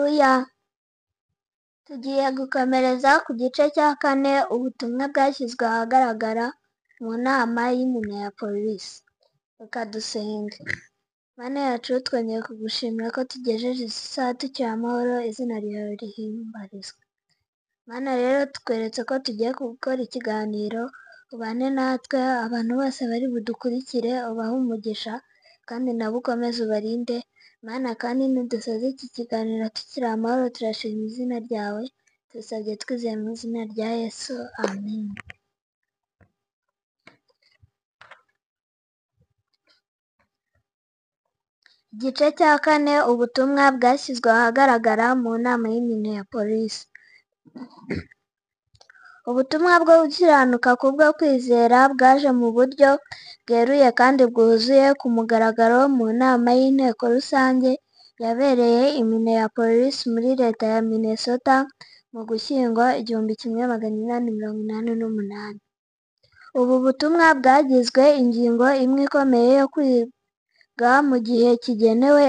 Haleluya! Tugiye gukomereza ku gice cya kane, ubutumwa bwashyizwe ahagaragara mu nama y'i Minneapolis. Reka dusenge. Mana yacu, twongeye kugushimira ko tugejeje izi saha tukiri amahoro, izina ryawe rihimbarizwe. Mana rero, tukweretse ko tugiye gukora ikiganiro, ubane natwe, abantu bose bari budukurikire ubahe umugisha, kandi nabo ukomeze ubarinde. Mana kandi nidusoza iki kiganiro tukiri amahoro, turashima izina ryawe, tubisabye twizeye mu izina rya Yesu, amen. Igice cya kane, ubutumwa bwashyizwe ahagaragara mu nama y'i Minneapolis. Ubutumwa bwo gukiranuka kubwo kwizera bwaje mu buryo bweruye kandi bwuzuye ku mugaragaro mu nama y'inteko rusange yabereye i Minneapolis muri leta ya Minnesota mu Gushyingo 1888. Ubu butumwa bwagizwe ingingo imwe ikomeye yo kwiga mu gihe kigenewe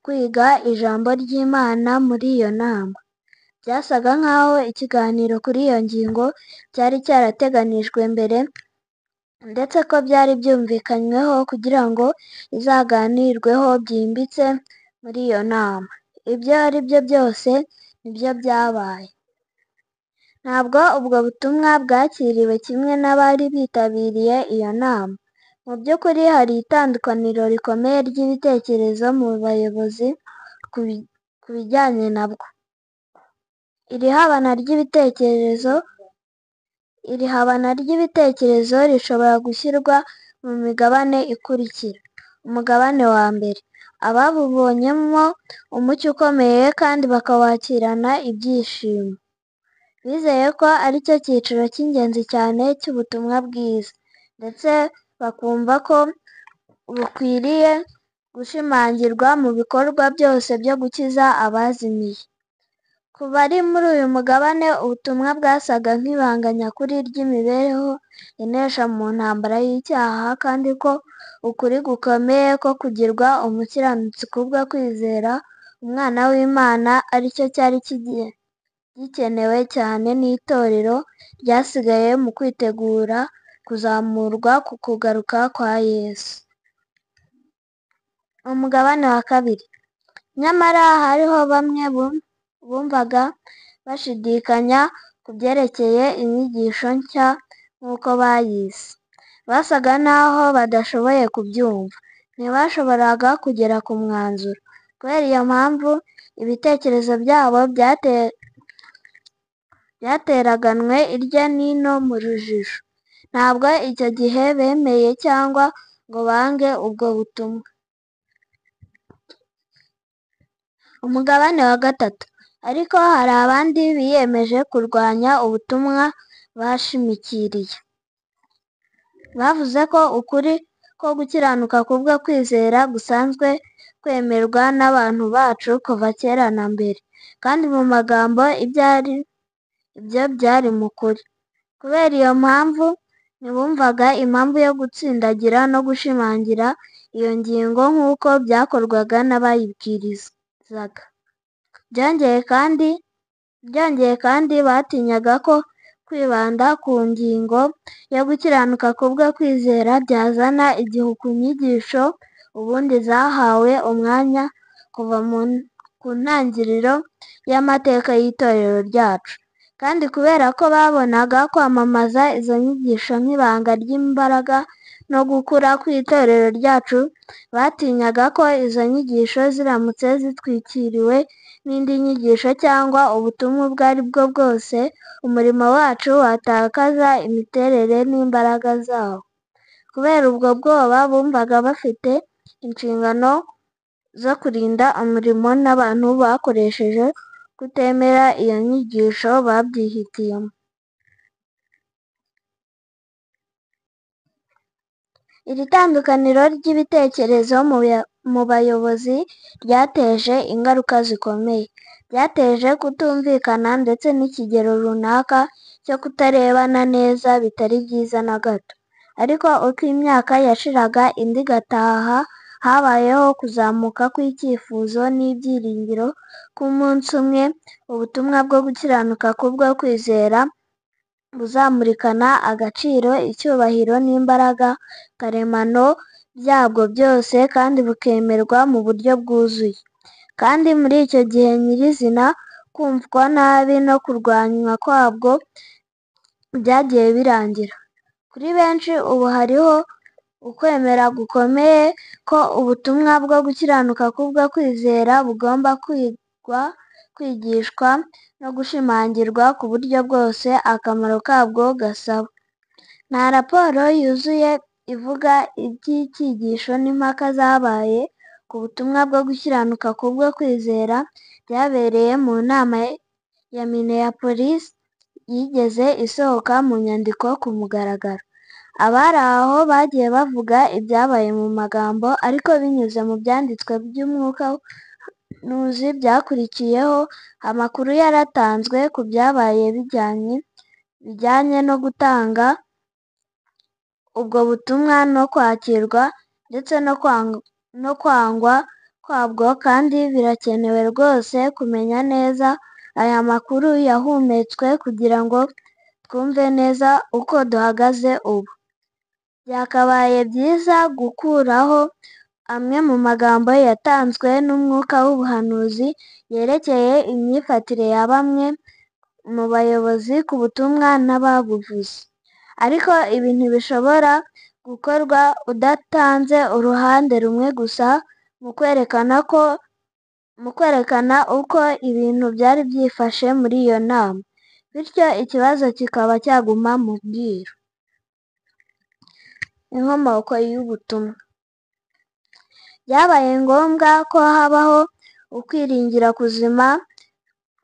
kwiga ijambo ry'Imana muri iyo nama. Byasaga nk'aho ikiganiro kuri iyo ngingo cyari cyarateganijwe mbere, ndetse ko byari byumvikanyweho kugira ngo izaganirweho byimbitse muri iyo nama. Ibyo ari byo byose nibyo byabaye. Ntabwo ubwo butumwa bwakiriwe kimwe n'abari bitabiriye iyo nama. Mu by'ukuri hari itandukaniro rikomeye ry'ibitekerezo mu bayobozi ku bijyanye nabwo. Iri habana ry'ibitekerezo rishobora gushyirwa mu migabane ikurikira. Umugabane wa mbere, ababubonyemo umucyo ukomeye kandi bakawakirana ibyishimo. Bizeye ko aricyo cyiciro cy'ingenzi cyane cy'ubutumwa bwiza, ndetse bakumva ko bukwiriye gushimangirwa mu bikorwa byose byo gukiza abazimiye. Ku bari muri uyu mugabane, ubutumwa bwasaga nk'ibanga nyakuri ry'imibereho inesha mu ntambara y'icyaha, kandi ko ukuri gukomeye ko kugirwa umukiranutsi kubwo kwizera Umwana w'Imana aricyo cyari gikenewe cyane n'itorero ryasigaye mu kwitegura kuzamurwa ku kugaruka kwa Yesu. Umugabane wa kabiri. Nyamara hariho bamwe bumvaga bashidikanya ku byerekeye inyigisho nshya nk'uko bayise. Basaga n'aho badashoboye kubyumva. Ntibashoboraga kugera ku mwanzuro. Kubera iyo mpamvu, ibitekerezo byabo byateraganwe irya n'ino mu rujijo. Ntabwo icyo gihe bemeye cyangwa ngo bange ubwo butumwa. Umugabane wa gatatu. Ariko hari abandi biyemeje kurwanya ubutumwa bashimikiriye. Bavuze ko ukuri ko gukiranuka kubwo kwizera gusanzwe kwemerwa n'abantu bacu kuva kera na mbere, kandi mu magambo ibyo byari mu kuri. Kubera iyo mpamvu, ntibumvaga impamvu yo gutsindagira no gushimangira iyo ngingo nk'uko byakorwaga n'abayibwirizaga. Byongeye kandi batinyaga ko kwibanda ku ngingo yo gukiranuka kubwo kwizera byazana igihu ku nyigisho ubundi zahawe umwanya kuva ku ntangiriro y'amateka y'itorero ryacu. Kandi kubera ko babonaga kwamamaza izo nyigisho nk'ibanga ry'imbaraga no gukura kw'itorero ryacu, batinyaga ko izo nyigisho ziramutse zitwikiriwe n'indi nyigisho cyangwa ubutumwa ubwo ari bwo bwose, umurimo wacu watakaza imiterere n'imbaraga zawo. Kubera ubwo bwoba, bumvaga bafite inshingano zo kurinda umurimo n'abantu bakoresheje kutemera iyo nyigisho babyihitiyemo. Iri tandukaniro ry'ibitekerezo mu bayobozi ryateje ingaruka zikomeye. Byateje kutumvikana ndetse n'ikigero runaka cyo kutarebana neza bitari byiza na gato. Ariko uko imyaka yashiraga indi igataha, Habayeho kuzamuka kw'icyifuzo n'ibyiringiro ko umunsi umwe ubutumwa bwo gukiranuka kubwo kwizera buzamurikana agaciro, icyubahiro n'imbaraga karemano byabwo byose kandi bukemerwa mu buryo bwuzuye. Kandi muri icyo gihe nyirizina, kumvwa nabi no kurwanywa kwabwo byagiye birangira. Kuri benshi ubu hariho ukwemera gukomeye ko ubutumwa bwo gukiranuka kubwo kwizera bugomba kwigwa, kwigishwa no gushimangirwa ku buryo bwose akamaro kabwo gasaba. Nta raporo yuzuye ivuga iby'icyigisho n'impaka zabaye ku butumwa bwo gukiranuka kubwo kwizera byabereye mu nama ya Minneapolis yigeze isohoka mu nyandiko ku mugaragaro. Abari aho bagiye bavuga ibyabaye mu magambo, ariko binyuze mu byanditswe by'umwuka w'ubuhanuzi byakurikiyeho, amakuru yaratanzwe ku byabaye bijyanye no gutanga ubwo butumwa no kwakirwa ndetse no kwangwa kwabwo, kandi birakenewe rwose kumenya neza aya makuru yahumetswe kugira ngo twumve neza uko duhagaze ubu. Byakabaye byiza gukuraho amwe mu magambo yatanzwe n'umwuka w'ubuhanuzi yerekeye imyifatire ya bamwe mu bayobozi ku butumwa n'ababuvuze. Ariko ibi ntibishobora gukorwa udatanze uruhande rumwe gusa mu kwerekana uko ibintu byari byifashe muri iyo nama, bityo ikibazo kikaba cyaguma mu bwiru. Inkomoko y'ubutumwa. Byabaye ngombwa ko habaho ukwiringira kuzima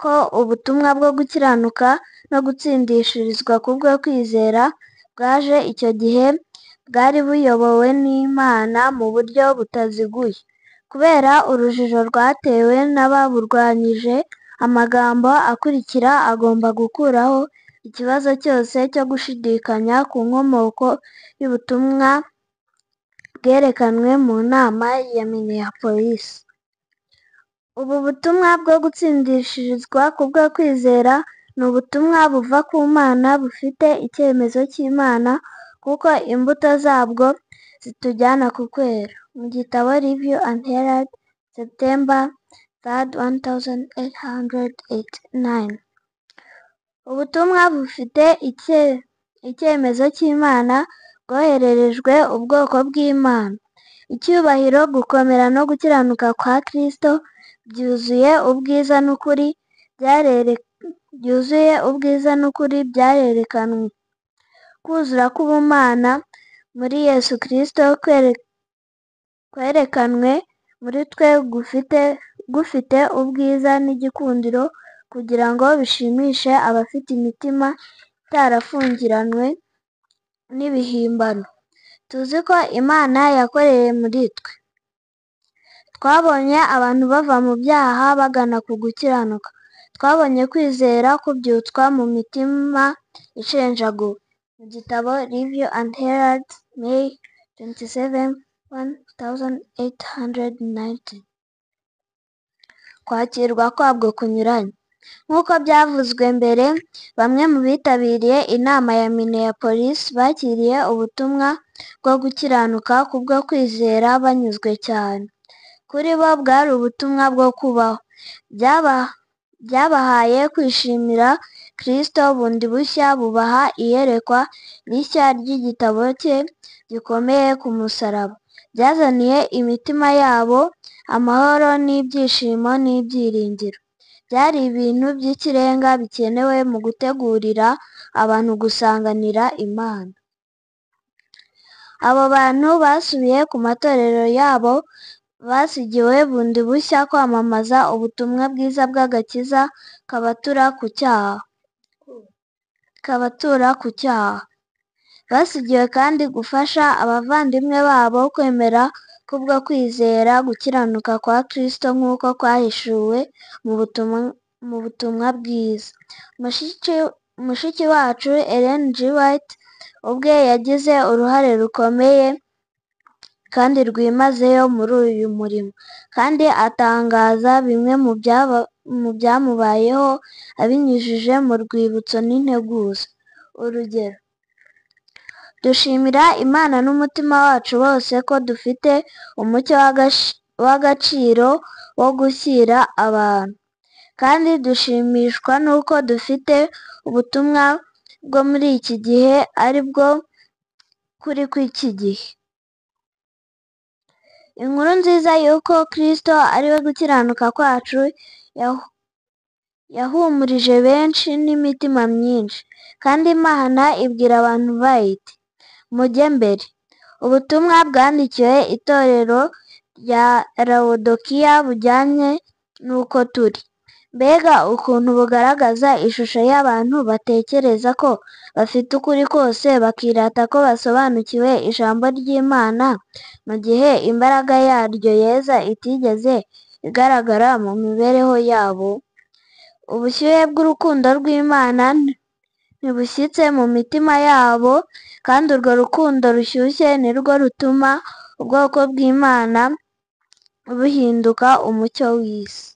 ko ubutumwa bwo gukiranuka no gutsindishirizwa kubwo kwizera bwaje icyo gihe bwari buyobowe n'Imana mu buryo butaziguye. Kubera urujijo rwatewe n'ababurwanyije, amagambo akurikira agomba gukuraho ikibazo cyose cyo gushidikanya ku nkomoko y'ubutumwa bwerekanwe mu nama ya Minneapolis. Ubu butumwa bwo gutsindishirizwa kubwo kwizera ni ubutumwa buva ku Mana bufite icyemezo cy'Imana kuko imbuto zabwo zitujyana ku kwera. Mu gitabo Review and Herald, September 3, 1889. Ubutumwa bufite icyemezo cy'Imana bwohererejwe ubwoko bw'Imana. Icyubahiro, gukomera no gukiranuka kwa Kristo byuzuye ubwiza n'ukuri byuzuye ubwiza n'ukuri byarerekanwe. Kuzura k'ubumana muri Yesu Kristo kwerekanwe muri twe gufite ubwiza n'igikundiro kugira ngo bishimishe abafite imitima itarafungiranwe n'ibihimbano. Tuzi ko Imana yakoreye muri twe. Twabonye abantu bava mu byaha bagana ku gukiranuka. Twabonye kwizera kubyutswa mu mitima ishenjaguwe. Mu gitabo Review and Herald, May 27, 1890. Kwakirwa kwabwo kunyuranye. Nk'uko byavuzwe mbere, bamwe mu bitabiriye inama ya Minneapolis bakiriye ubutumwa bwo gukiranuka kubwo kwizera banyuzwe cyane. Kuri bo bwari ubutumwa bwo kubaho. Byabahaye kwishimira Kristo bundi bushya, bubaha iyerekwa rishya ry'igitabo cye gikomeye ku musaraba. Byazaniye imitima yabo amahoro n'ibyishimo n'ibyiringiro. Byari ibintu by'ikirenga bikenewe mu gutegurira abantu gusanganira Imana. Abo bantu basubiye ku matorero yabo basigiwe bundi bushya kwamamaza ubutumwa bwiza bw'agakiza kabatura ku cyaha. Basigiwe kandi gufasha abavandimwe babo kwemera kubwo kwizera gukiranuka kwa Kristo nk'uko kwahishuwe mu butumwa bwiza. Mushiki wacu Ellen G. White ubwe yagize uruhare rukomeye kandi rwimazeyo muri uyu murimo, kandi atangaza bimwe mu byamubayeho abinyujije mu rwibutso n'integuza. Urugero, dushimira Imana n'umutima wacu wose ko dufite umucyo w'agaciro wo gushyira abantu, kandi dushimishwa n'uko dufite ubutumwa bwo muri iki gihe ari bwo kuri kw'iki gihe. Inkuru nziza y'uko Kristo ari we gukiranuka kwacu yahumurije benshi n'imitima myinshi, kandi Imana ibwira abantu bayo iti, “Mujye mbere.” Ubutumwa bwandikiwe itorero rya Lawodokiya bujyanye n'uko turi. Mbega ukuntu bugaragaza ishusho y'abantu batekereza ko bafite ukuri kose bakirata ko basobanukiwe ijambo ry'Imana, mu gihe imbaraga yaryo yeza itigeze igaragara mu mibereho yabo. Ubushyuhe bw'urukundo rw'Imana ntibushyitse mu mitima yabo, kandi urwo rukundo rushyushye ni rwo rutuma ubwoko bw'Imana buhinduka umucyo w'isi.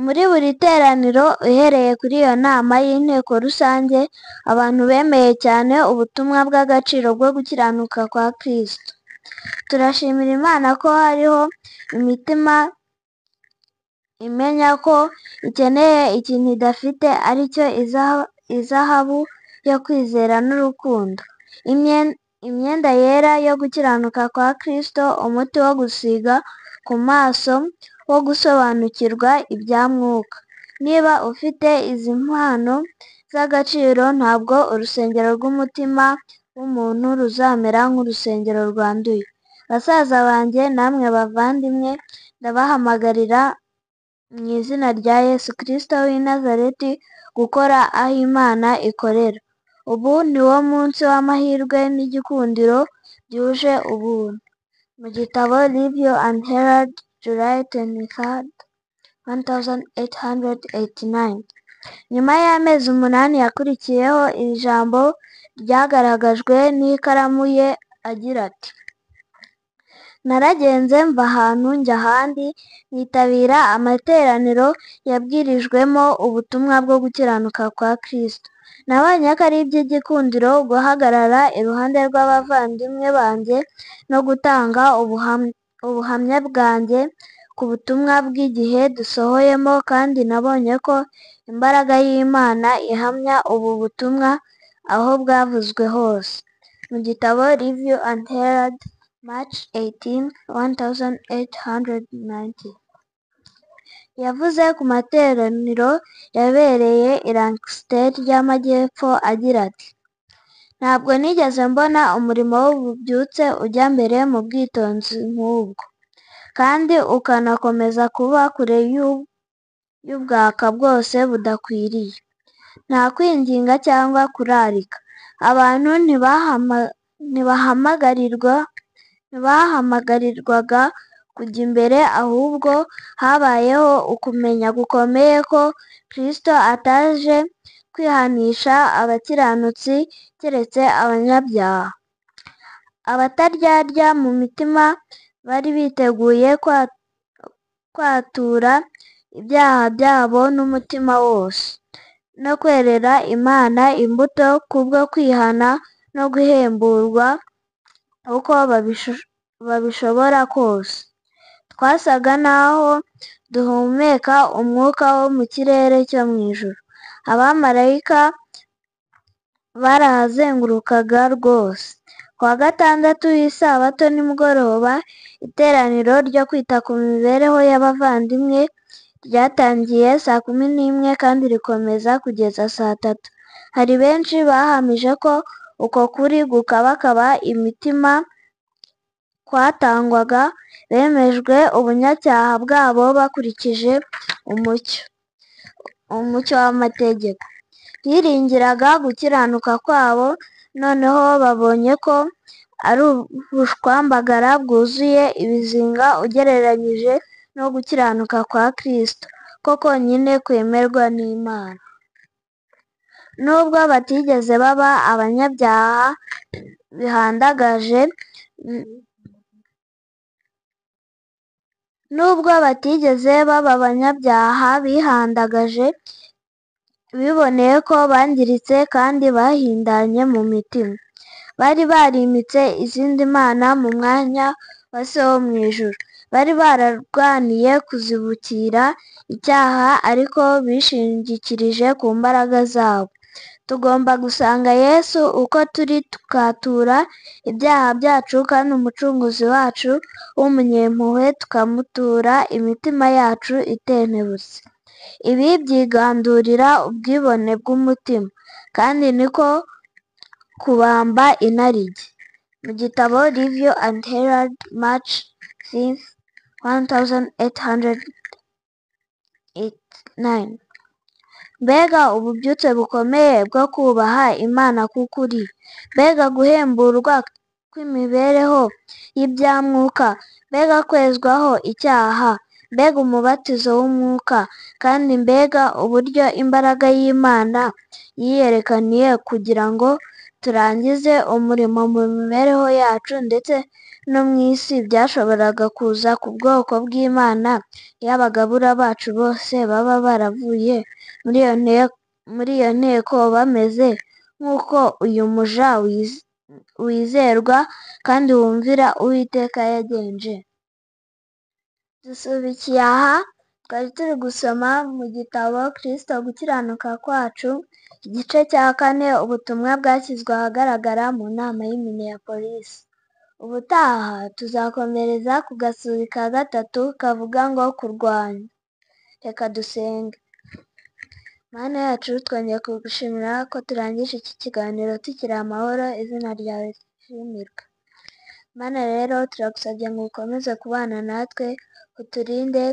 Muri buri teraniro uhereye kuri iyo nama y'inteko rusange, abantu bemeye cyane ubutumwa bw'agaciro bwo gukiranuka kwa Kristo. Turashimira Imana ko hariho imitima imenya ko ikeneye ikintu idafite ari cyo izahabu yo kwizera n'urukundo, imyenda yera yo gukiranuka kwa Kristo, umuti wo gusiga ku maso wo gusobanukirwa ibya Mwuka. Niba ufite izi mpano z'agaciro, ntabwo urusengero rw'umutima w'umuntu ruzamera nk'urusengero rwanduye. Basaza banjye namwe bavandimwe, ndabahamagarira mu izina rya Yesu Kristo w'i Nazareti gukora aho Imana ikorera. Ubu ni wo munsi w'amahirwe n'igikundiro byuje ubuntu. Mu gitabo Review and Herald, July 23, 1889. Nyuma y'amezi 8 yakurikiyeho, iri jambo ryagaragajwe n'ikaramu ye agira ati: “Naragenze mva ahantu njya ahandi, nitabira amateraniro yabwirijwemo ubutumwa bwo gukiranuka kwa Kristo. Nabonye ko ari iby'igikundiro guhagarara iruhande rw'abavandimwe banjye no gutanga ubuhamya bwanjye ku butumwa bw'igihe dusohoyemo, kandi nabonye ko imbaraga y'Imana ihamya ubu butumwa aho bwavuzwe hose.” Mu gitabo Review and Herald, March 18, 1890. Yavuze ku materaniro yabereye i Lancaster y'Amajyepfo agira ati: “Ntabwo nigeze mbona umurimo w'ububyutse ujya mbere mu bwitonzi nk'ubwo, kandi ukanakomeza kuba kure y'ubwaka bwose budakwiriye. Nta kwinginga cyangwa kurarika. Abantu ntibahamagarirwaga kujya imbere, ahubwo habayeho ukumenya gukomeye ko Kristo ataje kwihanisha abakiranutsi keretse abanyabyaha. Abataryarya mu mitima bari biteguye kwatura ibyaha byabo n'umutima wose, no kwerera Imana imbuto kubwo kwihana no guhemburwa uko babishobora kose. Twasaga naho duhumeka umwuka wo mu kirere cyo mu ijuru. Abamarayika barahazengurukaga rwose. Ku wa gatandatu w'isabato nimugoroba, iteraniro ryo kwita ku mibereho y'abavandimwe ryatangiye saa 11 kandi rikomeza kugeza saa 3. Hari benshi bahamije ko uko kuri gukabakaba imitima kwatangwaga, bemejwe ubunyacyaha bwabo bakurikije umucyo w'amategeko. Biringiraga gukiranuka kwabo, noneho babonye ko ari ubushwambagara bwuzuye ibizinga ugereranyije no gukiranuka kwa Kristo, ko konyine kwemerwa n'Imana. Nubwo batigeze baba abanyabyaha bihandagaje, Nubwo batigeze baba abanyabyaha bihandagaje, biboneye ko bangiritse kandi bahindanye mu mitima. Bari barimitse izindi mana mu mwanya wa Se wo mu ijuru. Bari bararwaniye kuzibukira icyaha ariko bishingikirije ku mbaraga zabo. Tugomba gusanga Yesu uko turi tukatura ibyaha byacu kandi Umucunguzi wacu w'umunyempuhwe tukamutura imitima yacu itentebutse. Ibi byigandurira ubwibone bw'umutima, kandi niko kubamba inarijye. Mu gitabo Review and Herald, March 5, 1889. Mbega ububyutse bukomeye bwo kubaha Imana k'ukuri! Mbega guhemburwa kw'imibereho y'ibya Mwuka! Mbega kwezwaho icyaha! Mbega umubatizo w'Umwuka! Kandi mbega uburyo imbaraga y'Imana yiyerekaniye kugira ngo turangize umurimo mu mibereho yacu ndetse no mu isi byashoboraga kuza ku bwoko bw'Imana iyo abagabura bacu bose baba baravuye muri iyo nteko bameze nk'uko uyu muja wizerwa kandi wumvira Uwiteka yagenje. Dusubikiye aha, twari turi gusoma mu gitabo Kristo gukiranuka kwacu, igice cya kane, ubutumwa bwashyizwe ahagaragara mu nama y'i Minneapolis. Ubutaha tuzakomereza ku gasuri ka gatatu kavuga ngo kurwanya. Reka dusenge. Mana yacu, twongeye kugushimira ko turangije iki kiganiro tukiri amahoro, izina ryawe rishimirwe. Mana rero turagusabye ngo ukomeze kubana natwe, uturinde.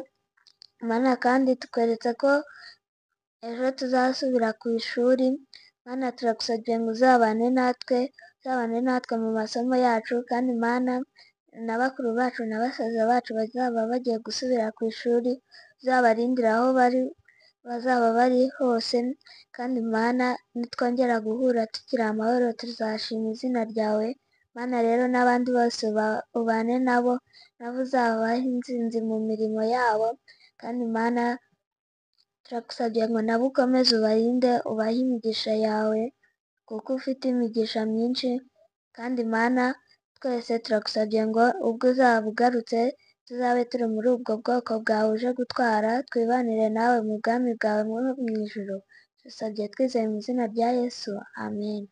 Mana kandi tukweretse ko ejo tuzasubira ku ishuri. Mana turagusabye ngo uzabane natwe, uzabane natwe mu masomo yacu, kandi Mana na bakuru bacu na basaza bacu bazaba bagiye gusubira ku ishuri, uzabarindire aho bari bazaba bari hose, kandi Mana nitwongera guhura tukiri amahoro tuzashima izina ryawe. Mana rero n'abandi bose ubane nabo, nabo uzabahe intsinzi mu mirimo yabo, kandi Mana turagusabye ngo nabo ukomeze ubarinde, ubahe imigisha yawe, kuko ufite imigisha myinshi, kandi Mana twese turagusabye ngo ubwo uzaba ugarutse tuzabe turi muri ubwo bwoko bwawe uje gutwara, twibanire nawe mu bwami bwawe bwo mu ijuru. Dusabye twizeye mu izina rya Yesu, amen.